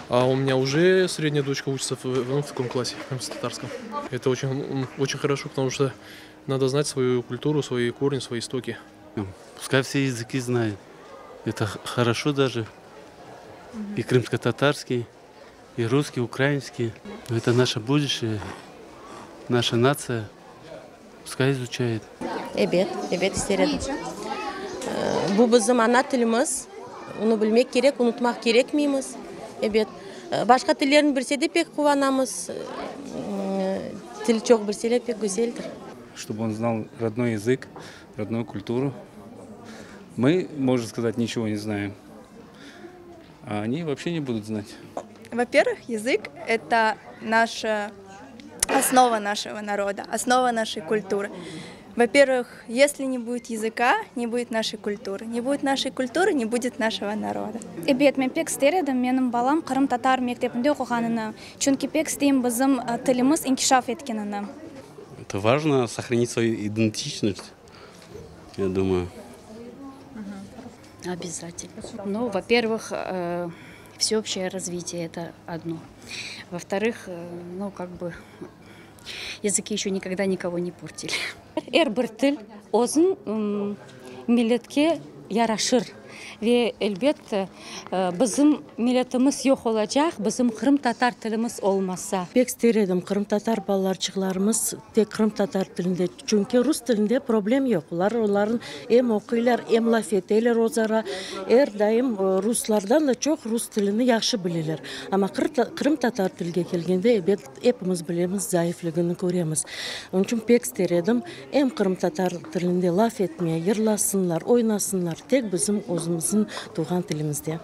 А у меня уже средняя дочка учится в, ну, в таком классе, в татарском. Это очень, очень хорошо, потому что надо знать свою культуру, свои корни, свои истоки. Пускай все языки знают. Это хорошо даже. И крымско-татарский, и русский, и украинский. Но это наше будущее, наша нация. Пускай изучает. Ebet, ebet ister edim. Bu bizim ana tilimiz, onı bilmek kerek, unutmaq kerekmeymiz. Ebet, başqa tillerni bilse de pek quvanamız. Til çoq bilseler pek güzeldir. Чтобы он знал родной язык, родную культуру. Мы, можно сказать, ничего не знаем. А они вообще не будут знать. Во-первых, язык – это наша основа нашего народа, основа нашей культуры. Во-первых, если не будет языка, не будет нашей культуры. Не будет нашей культуры, не будет нашего народа. Ebet, men pek ister edim menim balam qırımtatar mektebinde oquğanını, çünki pek isteyim bizim tilimiz inkişaf etkenini. Это важно сохранить свою идентичность, я думаю. Обязательно. Ну, во-первых, э, всеобщее развитие это одно. Во-вторых, э, ну, как бы языки еще никогда никого не портили. Er bir til özüniñ milletke yaraşır ve elbette bizim milletimiz yoq olacaq bizim qırımtatar tilimiz olmasa. Pek ister edim qırımtatar balalarçıqlarımız tek qırımtatar tilinde, çünki rus tilinde problem yoq. Olar olarnıñ em oquylar, em laf eteler özara, er daim ruslardan da çoq rus tilini yahşı bileler. Amma qırımtatar tilge kelgende, ebet, epimiz bilemiz, zayıfligini köremiz. Onıñ içün pek ister edim em qırımtatar tilinde laf etmeye, yırlasınlar, oynasınlar tek bizim özümizniñ tuvğan tilimizde.